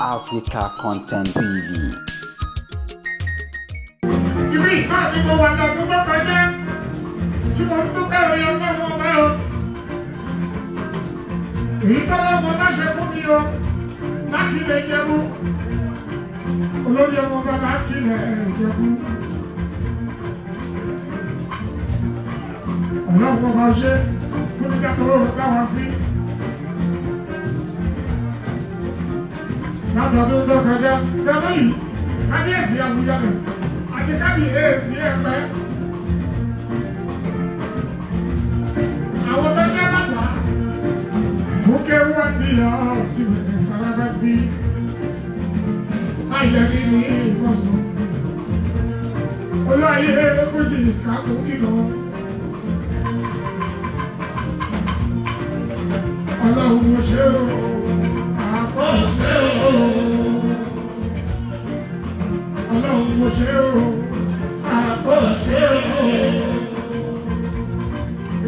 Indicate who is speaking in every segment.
Speaker 1: Africa Content TV.
Speaker 2: Ibi ìta ni mo wà lọ́dún tó kọjá tí mo ń dúpẹ́ orí Ọlọ́run ọba o. Èyí tó lọ́wọ́ bá ṣe fún mi o láti lè jẹun. Olórí ọmọ ọba láti lè jẹun. Ọlọ́run ọba ṣe fún mi kẹ́kọ̀ọ́ lóru dá wa sí. Látọ̀dún tó kọjá, lọ́dún yìí, kábíyèsí Àwùjalẹ̀ àti kábíyèsí Ẹ̀pẹ́. Àwọn tó jẹ́ bàbá tó kéwọ́ ní ọtí ìtàlábẹ́ bí ayẹyẹ ní ìwọ̀sùn. Olóyè fújì kákó kìlọ̀. Ọlọ́run ṣe o, àpọ̀ ṣe o. Ọlọ́run ṣe o, àpọ̀ ṣe o.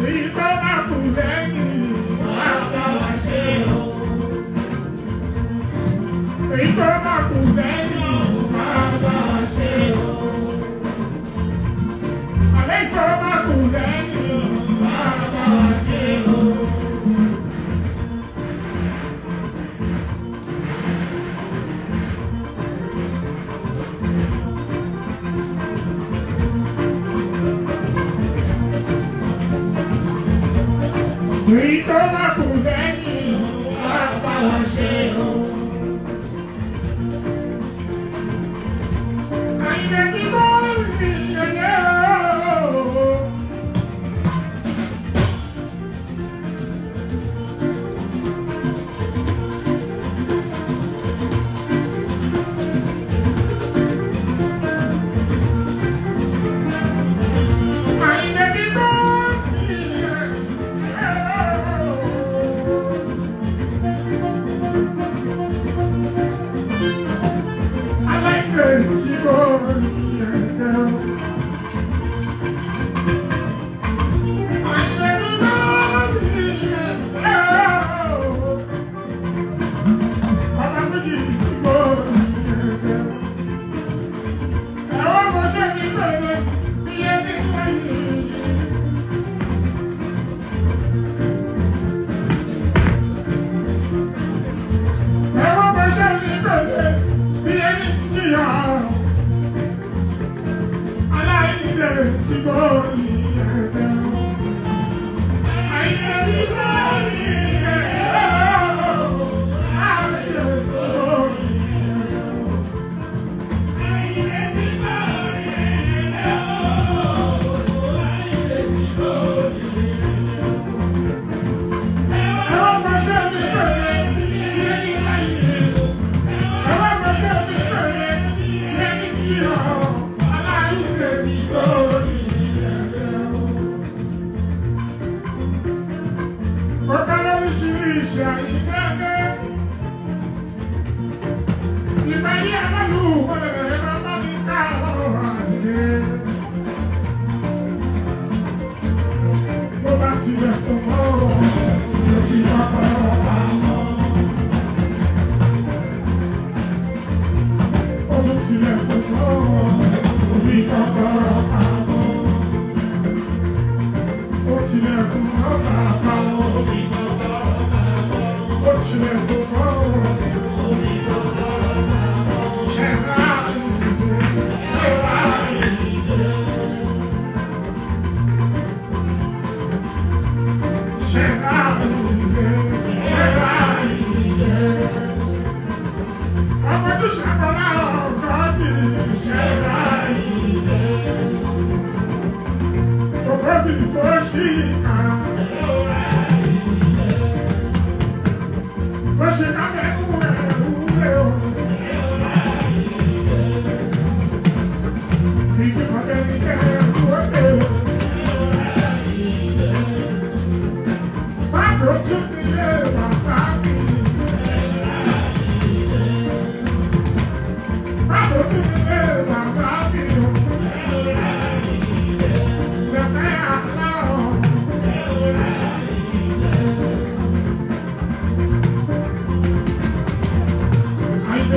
Speaker 2: Èyí tó bá kù lẹ́yìn wá bá wa ṣe o. Èyí tó bá kù lẹ́yìn wá bá wa ṣe o. Àlẹ́ tó bá kù lẹ́yìn wá bá wa ṣe o. Èyí tó bá kù lẹ́yìn wá bá wa ṣe o. Àyìnlé tí mo ń rìn ẹ̀yẹ́ o. Àyìnlé tí mo ń rìn ẹ̀yẹ́ o. Aláìlè tí mo ń rìn ẹ̀yẹ́ o. Àyìnlé tí mo ń rìn ẹ̀yẹ́ o. Ọba méjì tí mo ń rìn ẹ̀yẹ́ o. Ẹ̀wọ́n mo ṣe mi lóore bí ẹni láyé. Ẹ̀wọ́n mo ṣe mi lóore bí ẹni jìyà. Aláìlè tí mo rìn ẹ̀yẹ́ o. Àyìnlé tí mo rìn ẹ̀yẹ́ o. Àyìnlé tí mo rìn ẹ̀yẹ́ o. Àyìnlé tí mo rìn ẹ̀yẹ́ o. Àyìnlé tí mo rìn ẹ̀yẹ́ o. Ẹ̀wọ́n mo ṣe mi lóore bí ẹni láyé. Ẹ̀wọ́n mo ṣe mi lóore bí ẹni jìyà. Aláìlè tí mo rìn ẹ̀yẹ́ o. Ọ̀kan lóríṣiríṣi àyíkáńgẹ́. Ìgbà yí aláàlú wọlé rẹ̀ máa bá mi ká lọ́wọ́ àdé. Bó bá tilẹ̀ tó mọ́ lórí ọkọ̀ àmọ́. Ó tún tilẹ̀ tó mọ́ lórí ọkọ̀ àmọ́. Ó tilẹ̀ tó mọ́ bàbá o. Ó tilẹ̀ tó mọ́ ṣẹ̀rá ìdè, ṣẹ̀rá ìdè. Ṣẹ̀rá ìdè, ṣẹ̀rá ìdè. Ọmọ tó ṣàkọlá ọ̀gá mi, ṣẹ̀rá ìdè. Ọkọ mi fọ́ sí ìka. Bó ṣe ká lẹ́nu rẹ̀ wúlé o. Ìdí kọjá ní kẹ́kẹ́ wọlé o. Báwo tún nílé bàbá mi? Báwo tún nílé bàbá mi o? Bẹ̀rẹ̀ àlá o. Àyìnlé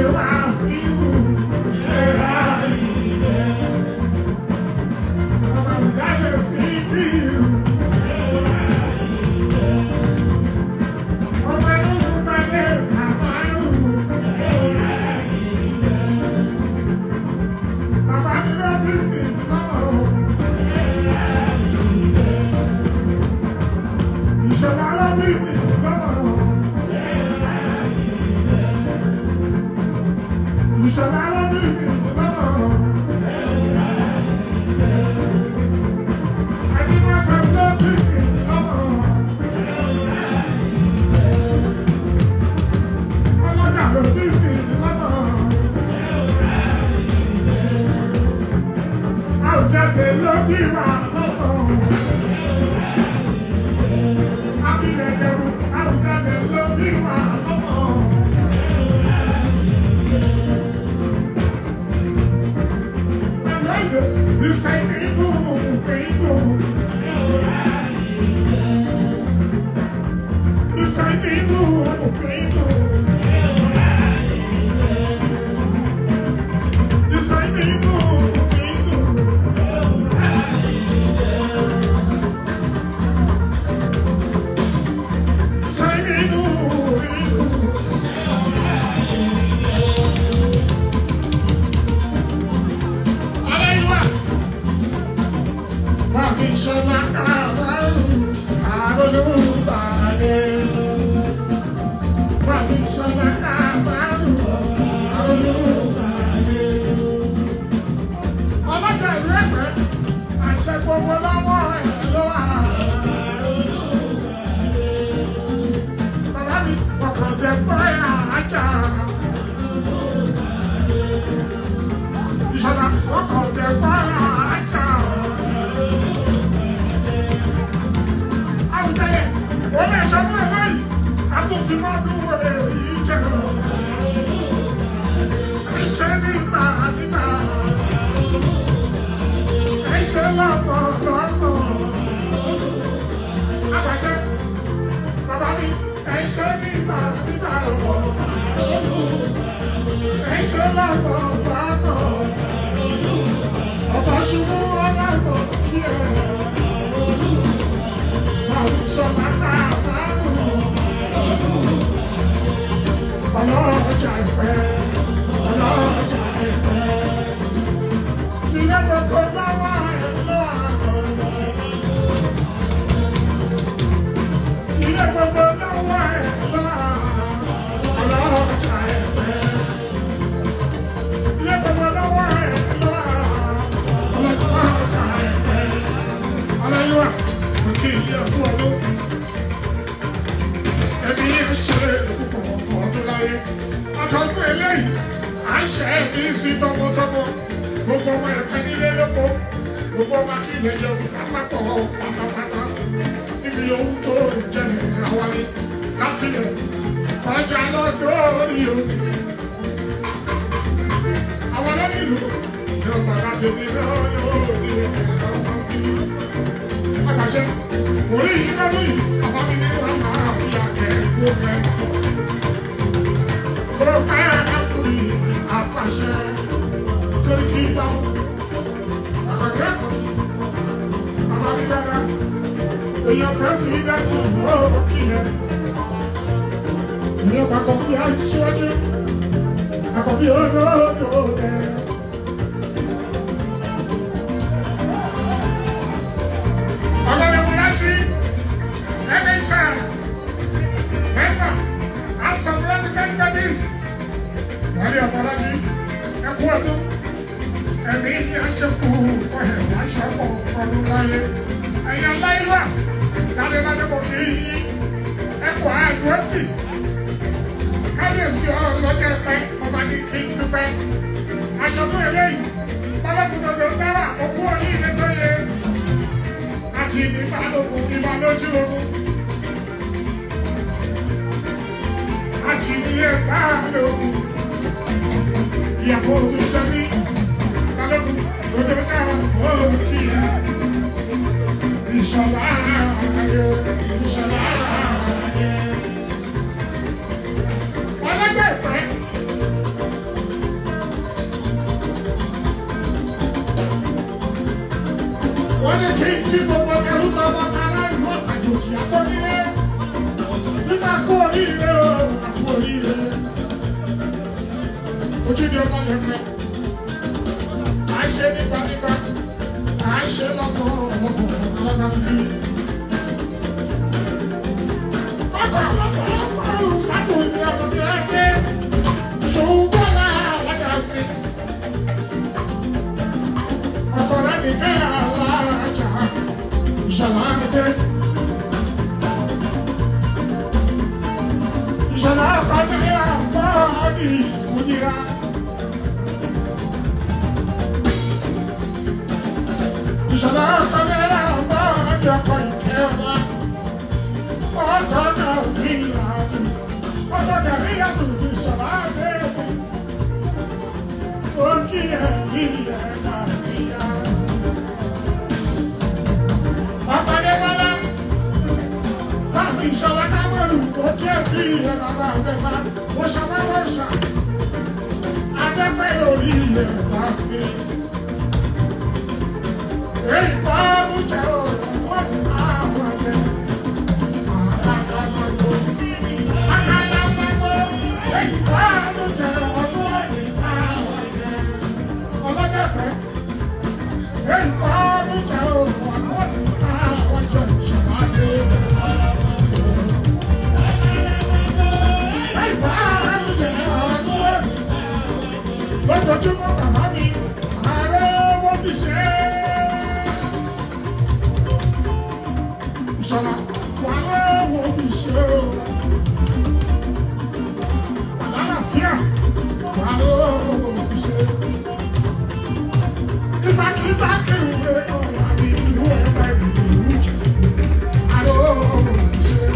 Speaker 2: èyí jẹ́ o. Ẹ ṣe nígbà nígbà. Ẹ ṣe lọ́pọ̀ lọ́pọ̀. Àbàṣẹ bàbá mi, ẹ ṣe nígbà nígbà o. Ẹ ṣe lọ́pọ̀ lọ́pọ̀. Ọba ṣubú ọlọ́pọ̀ kí ẹ. Àwùjọ bàbá àbáwò. Ọlọ́jà ìfẹ́, ọlọ́jà ìfẹ́. Sílẹ̀ gbogbo láwà ẹ̀ lọ́wọ́. Ilé gbogbo lọ́wọ́ ẹ̀ lọ́wọ́. Ọlọ́jà ìfẹ́. Ilé gbogbo lọ́wọ́ ẹ̀ lọ́wọ́. Ọlọ́jà ìfẹ́. Ọlọ́yúwà, kò kí ilé ọkú ọdún. Ẹbí yìí ṣe púpọ̀ ọ̀pọ̀ ọdún láyé. Àtọ́jú eléyìí, à ń ṣe ẹbí sí tọmọtọmọ. Gbogbo ọmọ ẹ̀pẹ́ nílé lóko. Gbogbo ọmọ akílẹ̀ jẹun lápapọ̀ pátápátá. Níbi ohun tó jẹlẹ̀ àwárí láti lẹ̀. Ọjà lọ́dọ̀ orí òkè. Àwọn ọlọ́nìlú ìjọba láti ní lọ́dọ̀ orí òkè. Àpàṣẹ, orí yìí lọ́dún yìí, bàbá mi ní wàhálà àbíyá kẹ́ẹ̀kú pẹ́. Ó pẹ́ fún mi, àpàṣẹ, sórí kí n bá wọn. Àpàṣẹ kọ̀, bàbá mi dára, èèyàn pẹ́sìdẹ́ntì ó kì í yẹn. Èèyàn pàkọ́ bí aṣíwájú, àkọ́ bí olóòtú rẹ̀. Ọlọ́run MHR, member, House of Representatives, Wálé Ọ̀tọ́lájí, ẹkú ọdún, ẹ̀mí ní aṣẹ́kù ọ̀hẹ̀ aṣọ́pọ̀ ọdún láyé. Ẹ̀yin aláìlúwà, ládéládé mo kì í yí, ẹkú àdúrótì, kábíyèsí ọlọ́jọ́ ẹ̀pẹ́, ọba ní kí n dúpẹ́. Aṣọ́dún eléyìí, balógun gbogbo náírà, òkú oríire tó yẹ àti ìbálòpọ̀ ìbálòjú ogun. Àti ìbálòpọ̀ ìyàwó ti sẹ́mi balógun lójó náà ó kí ẹ. Ìṣọ̀lá ayé, ìṣọ̀lá ayé. Ọlọ́jọ́ ìpẹ́. Wọ́n ní kí n kí gbogbo ẹrú tọmọ tara ìlú àjòjì àtọ́nílé. Nígbà kú oríire o, àkú oríire. Ojúde ọba lẹ́pẹ́. À ń ṣe nípa nípa, à ń ṣe lọ́kọ̀ ọ̀lọ́kọ̀ alábàbí. Ọkọ̀ ọlọ́kọ̀ ọ̀hún sátò ìrìn àtọ̀bí ẹgbẹ́. Ṣòwò alága mi. Ọkọ̀ láti kẹ́ alájà ìṣàlàyé. Ìṣàlá ọkọ̀ àfọ́ọ̀dì ìkúnira. Ìṣàlá ọkọ̀ àfọ́ọ̀dì ọkọ̀ ìkẹ́ ọba. Ọ̀tọ̀ náà ní ìlàjì. Ọ̀tọ̀ náà ní ìyàtọ̀ ìṣàlá àdéhùn. Ó kí ẹ̀ kí ẹ̀ kàríyá. Ọ̀pọ̀lẹ́bọ́lá, báwo ìṣọ̀lá kámọ́rù, ó kí ẹ̀ kí ẹ̀ bàbá àgbẹ̀fà, ó ṣàbáwọ̀ ṣà. Adẹ́pẹ́ orí ẹ̀ bá mi. Èyí bá mú jẹ́ òun, wọ́n ní àwọn àgbẹ̀. Àkàlàmàgbò, àkàlàmàgbò, èyí bá mú jẹ́ ọdún òní àwọn àgbẹ̀. Ọlọ́dẹ̀fẹ́. Èyí bá mú jẹ́ òun, wọ́n ní àwọn àjọ ìṣàlàyé. Èyí bá mú jẹ́ ọdún òní. Lójoojúmọ́ bàbá mi, ààrẹ wọ́n fi ṣe é. Ìṣọ̀lá, wàhálà wọ́n fi ṣe é. Àlàáfíà, wàhálà wọ́n fi ṣe é. Ìgbàkigbà kéwìrè ọ̀rọ̀ àbí ìlú ẹ̀rọ ìlú jù. Ààrẹ wọ́n fi ṣe é.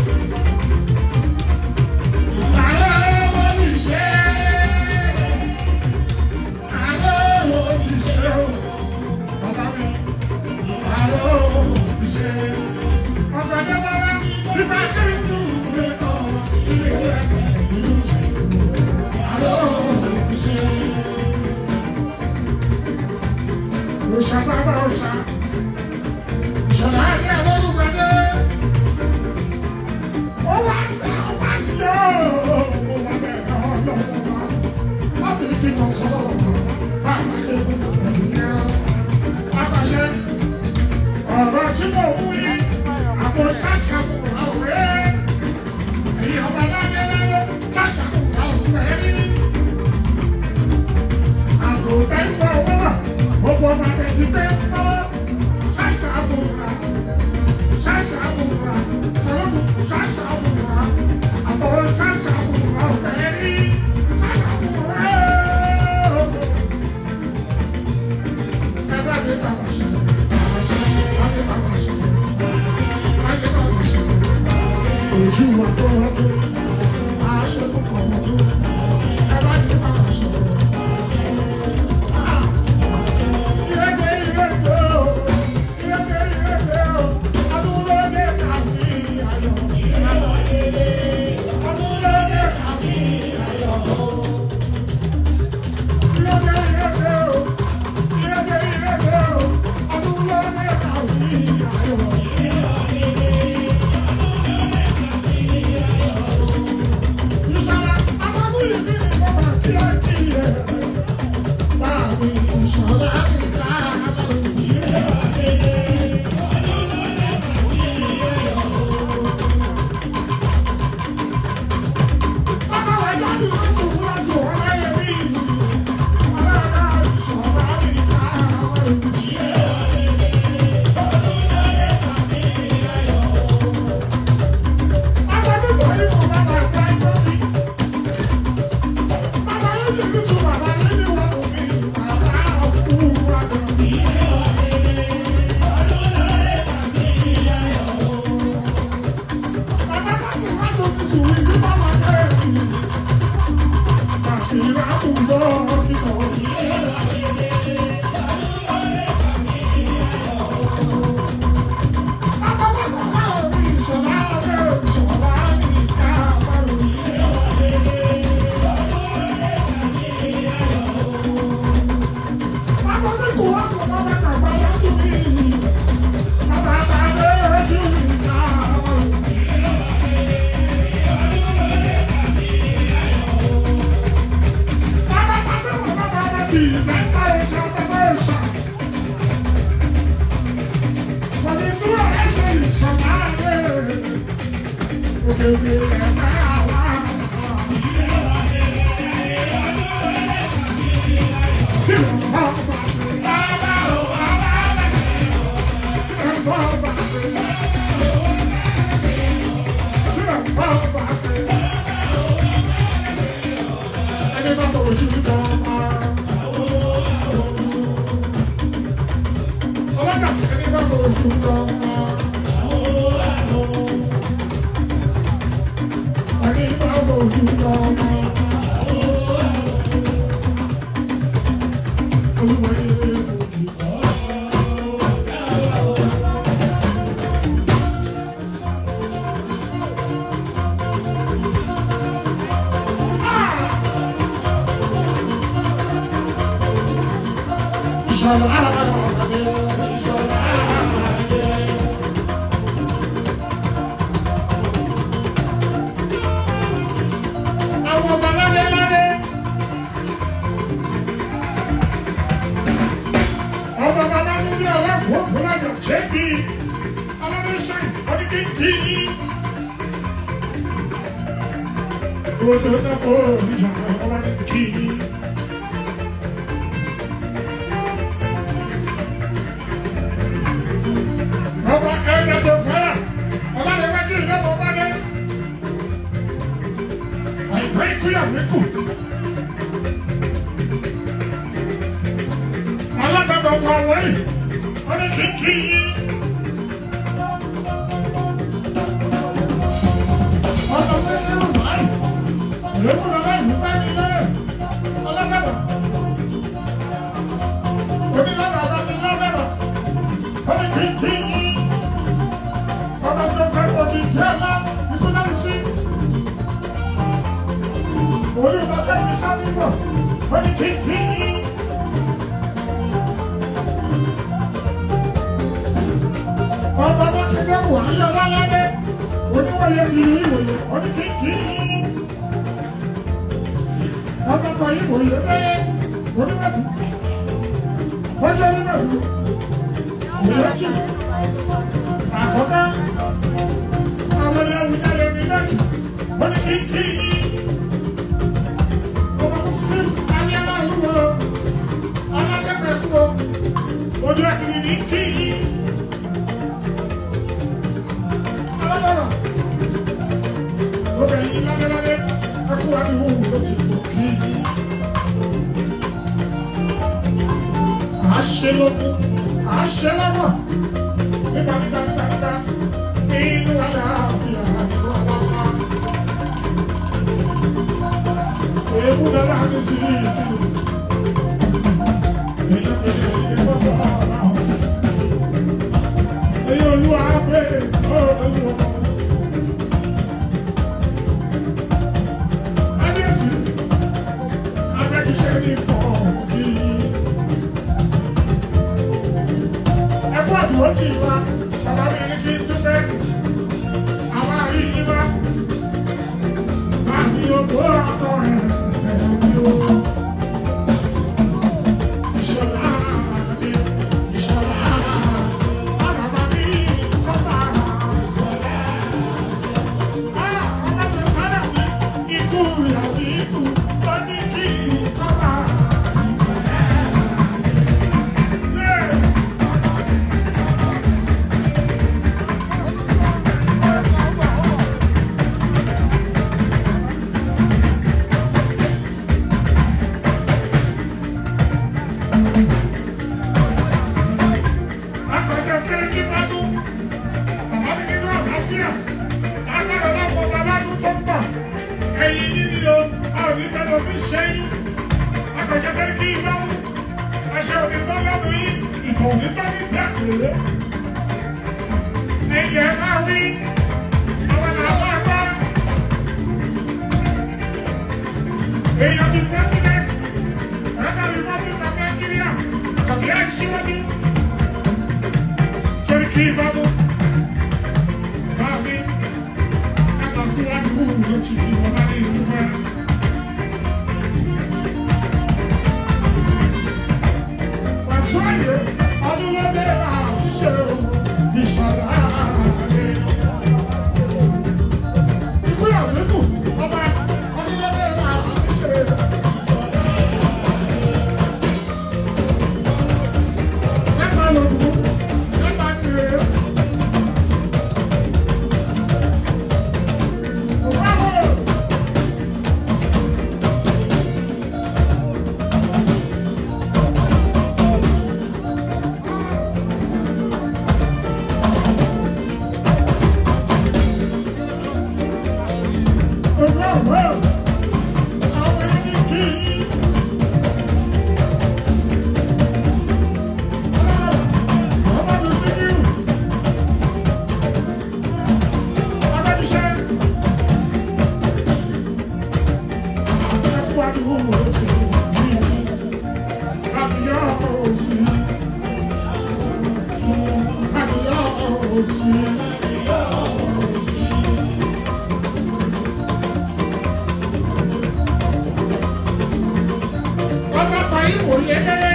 Speaker 2: Àdúgbò ló ti kò kí. Àṣẹ lókun, àṣẹ lọ́wọ́, nípa nípa nípa nípa, nínú àlàáfíà nínú àlàáfíà. Èébú lọ́la ní sí ìlú. Èyí ti ṣe ìgbẹ́ bọ́ ọ̀la. Èyí olúwa pé olúwa. Kábíyèsí, abẹ́kíṣẹ́ ní fọ̀ọ̀kì. Ẹkú àdúró tì wá, bàbá mi ní kí n dúpẹ́. Àwa rí yín wá. Àmì ògbó ọkọ rẹ̀ ẹ̀rọ mi ó. Ìṣọ̀lá mi, ìṣọ̀lá. Bàbá mi kọ́ta ìṣọ̀lá. Ah, ọmọ tó sára mi, ikú ìyàwó ikú, ó ní kí n kọ́ta ìṣọ̀lá. Yeah. Apàṣẹ sẹ́yìn ládùn, bàbá mi nínú àlàáfíà, agbára ọlọ́pàá ọba ládùn tó ń bọ̀, ẹ̀yìn yìí ni o, a ò ní tẹ́lẹ̀ òfin ṣẹ́yìn. Apàṣẹ sẹ́yìn kí lọ́wọ́, àṣẹ òní tó lẹ́nu yìí, ìtàn òní tó ní tí àpèrè. Ẹ̀yìn ẹ̀ máa wí, àwọn làwọn àgbà. Èèyàn ti pírẹ́sídẹ̀ntì, ẹ̀ka Republic of Nigeria, tàbí àìsíwájú. Sẹ́ríkì ìbámu, báàmí, àtàkùn àdúgbò ló ti di ọba ní ìlú mẹ́rin. Wàsó àyè, ọdún ló dé àfiṣe ìṣàlá àlè. Ikú ìyàwó ọba ọdún ló dé àfiṣe ìṣàlá. Mẹ́ta lòdù, mẹ́ta kiri. Bravo! Bravo! Àwọn ẹni kì í. Ọmọdé Síkírù. Abẹ́niṣẹ́. Ẹkú àdúgbò ló ti rí. Àbíyá òsì. Àbíyá òsì. Ọba Fàyí wòye délé.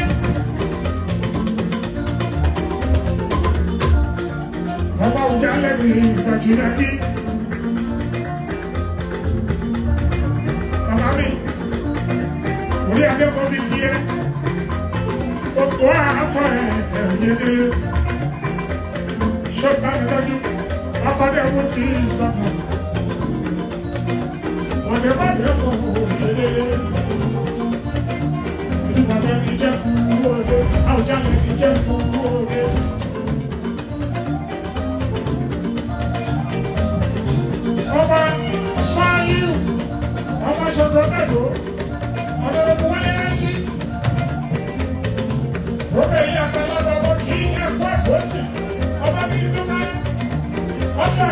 Speaker 2: Ọba Òjálẹ̀ ní ìgbàjìlájí. Bàbá mi, orí akẹ́kọ̀ọ́ mi di ẹ́. Gbogbo àtọ̀ ẹ̀ ẹ̀yẹ́dẹ́. Ṣé bá mi lọ́jú? Ọkọ dẹ̀ mú ti ìgbàgbọ́. Ọ̀dẹ̀ bá dẹ̀ fọ̀ òkèlè. Ìdúpàdé mi jẹ́ kú òde. Àwùjálẹ̀ mi jẹ́ kú òde. Ọba Ṣáyíù, ọba ṣọ̀dọ̀ mẹ́lòó, ọ̀dọ̀dọ̀ wọlé rájí. Ó bẹ̀ yí àgbàlagbà ọmọ kì í yẹ kó àpótí, ọba ní inú máa ọjà.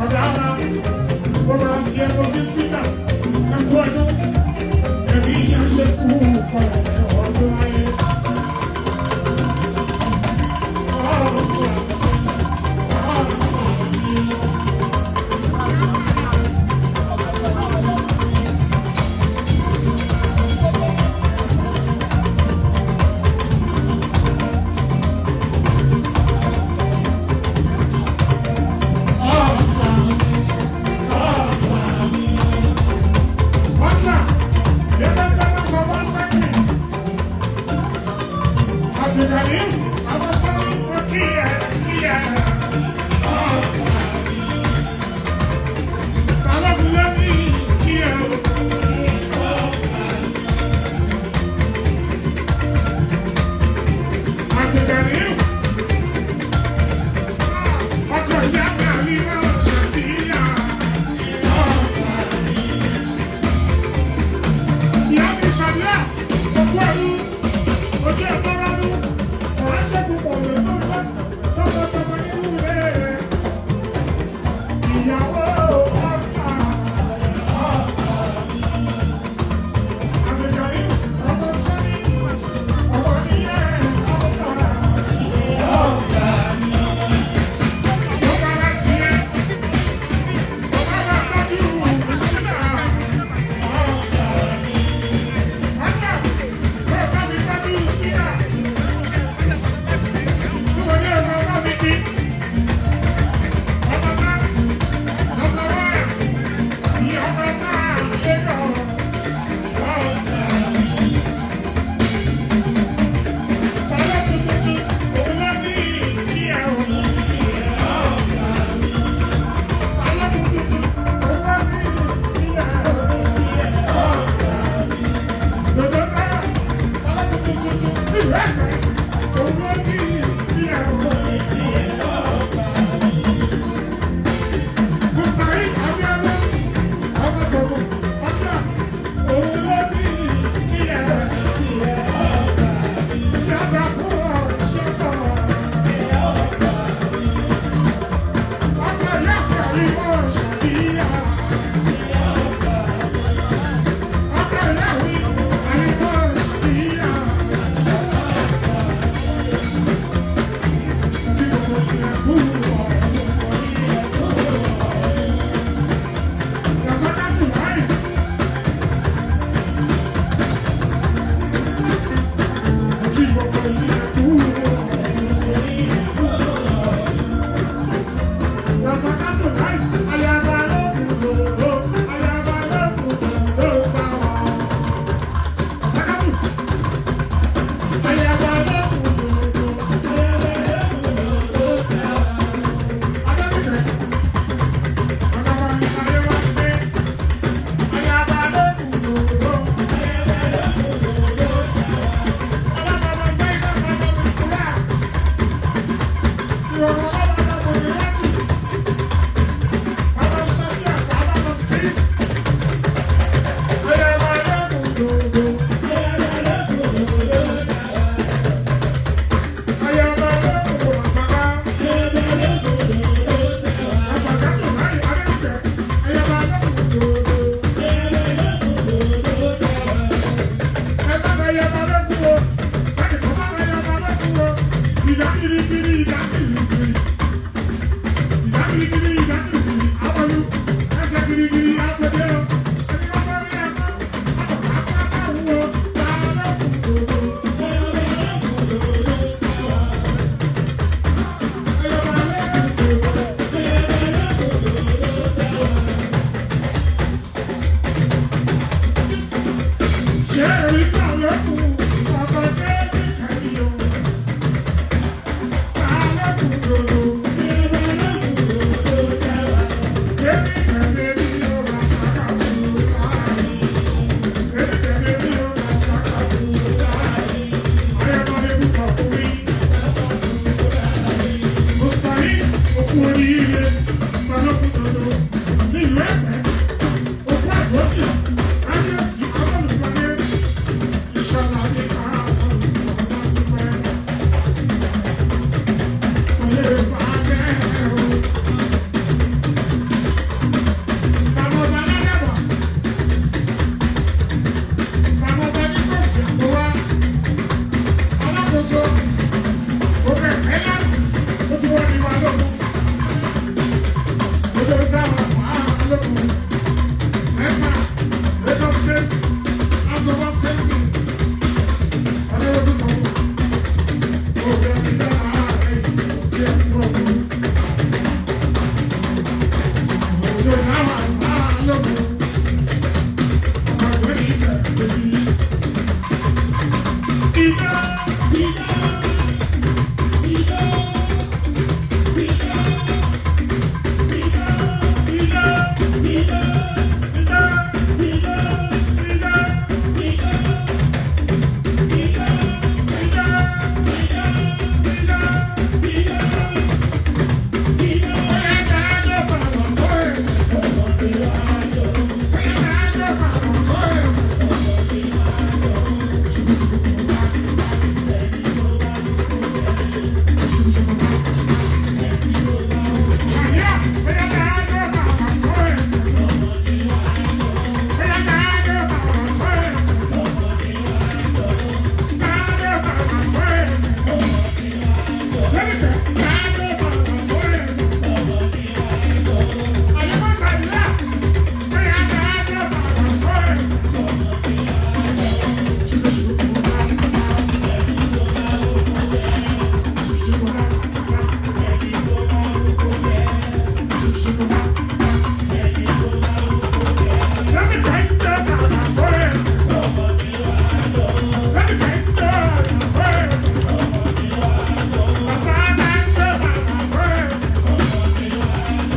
Speaker 2: Ọ̀dà ara, ó máa ń fi ẹnu sí spíkà, ẹkú ọdún.